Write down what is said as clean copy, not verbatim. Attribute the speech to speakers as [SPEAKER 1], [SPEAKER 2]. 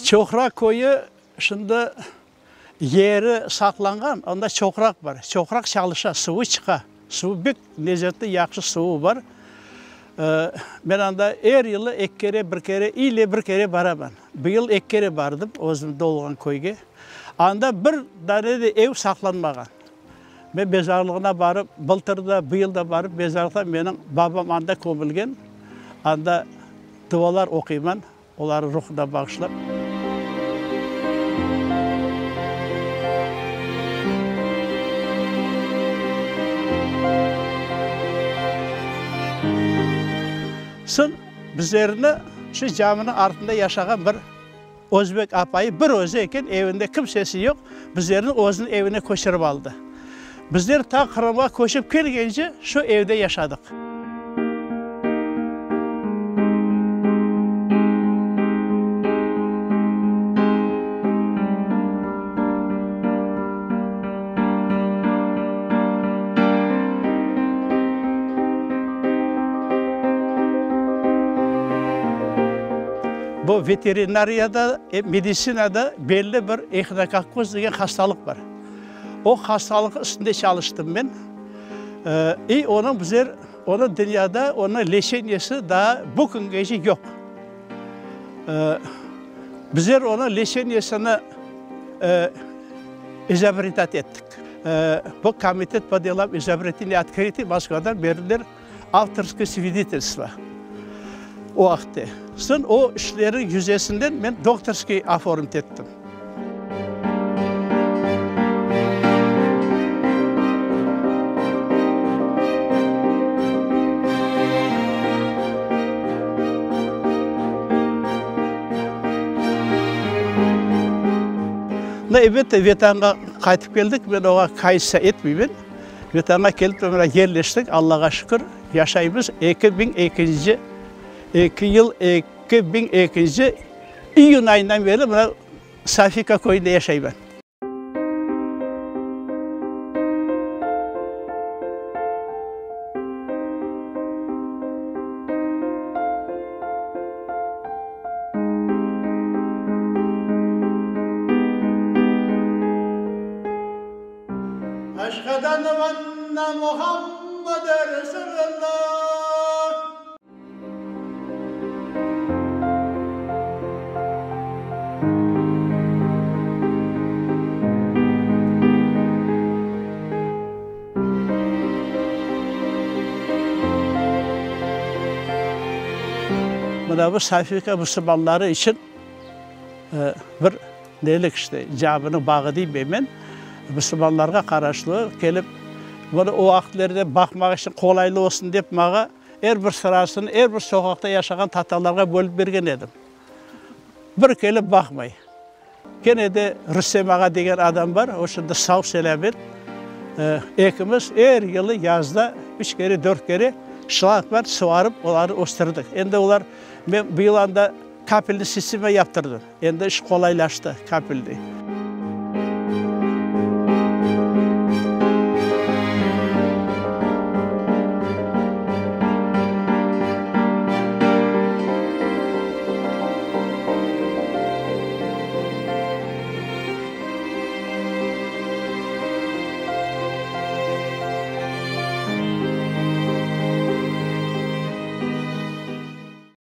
[SPEAKER 1] Çoqraq köyü şimdi yeri saqlanğan, anda çoqraq bar. Çoqraq çalışa, suvı çıqa. Suvı bek lezetli, yahşı suvı bar. Men anda er yılı eki kere, bir kere, ile bir kere baraman. Bıyıl eki kere bardım özüm doğulğan köyge. Anda bir dane de ev saqlanmağan. Men mezarlığına barıp, bıltır da, bıyıl da barıp mezarlıqta menim babam anda kömülgen. Anda dualar oquyman. Olarnıñ ruhuna bağışlap. Soñ bizlerni şu caminiñ artında yaşağan bir özbek apayı, bir özü eken, evinde kimsesi yoq, bizlerni özüniñ evine köçürip aldı. Bizler ta Qırımğa köçip kelgence şu evde yaşadıq. Bu veterinariyada, meditsinada belli bir ehinokokkoz degen hastalıq bar. O hastalıq üstünde çalıştım men. İ onıñ bizler, onıñ dünyada onıñ leçeniyesi daa bu küngece yoq. Bizler onıñ leçeniyesini izobretat ettik. Bu Komitet po delam izobreteniya otkritıy Moskvadan berdiler avtorskoye svidetelstvo o vaqıtte. Soñ o işlerniñ yüzesinden men doktorskiy oformit ettim. No, elbette, Vetanğa qaytıp keldik, men oña kaysa etmeymen. Vetanğa kelip mına yerleştik, Allağa şükür, yaşaymız. 2002-nci, eki yıl, 2002-nci İyün ayından beri mına Safika köyünde yaşayman. Eşhedü enne Muhammeden Resulullah. Mına bu Safika musulmanları içün bir nelik işte, caminiñ bağı deyim men, musulmanlarğa qaraşlı kelip, bunı o vaqıtlarda baqmaq içün qolaylı olsun dep maña Er bir sırasını er bir soqaqta yaşağan tatarlarğa bölip bergen edim. Bir kelip baqmay. Kene de Rüstem ağa degen adam bar, o şimdi sağ-selâmet. Ekimiz er yılı yazda üç kere, dört kere şlanglar suvarıp olarnı östürdik. Endi olar, men bu yıl anda kapelnıy sistema yaptırdım. Endi iş qolaylaştı, kapelnıy.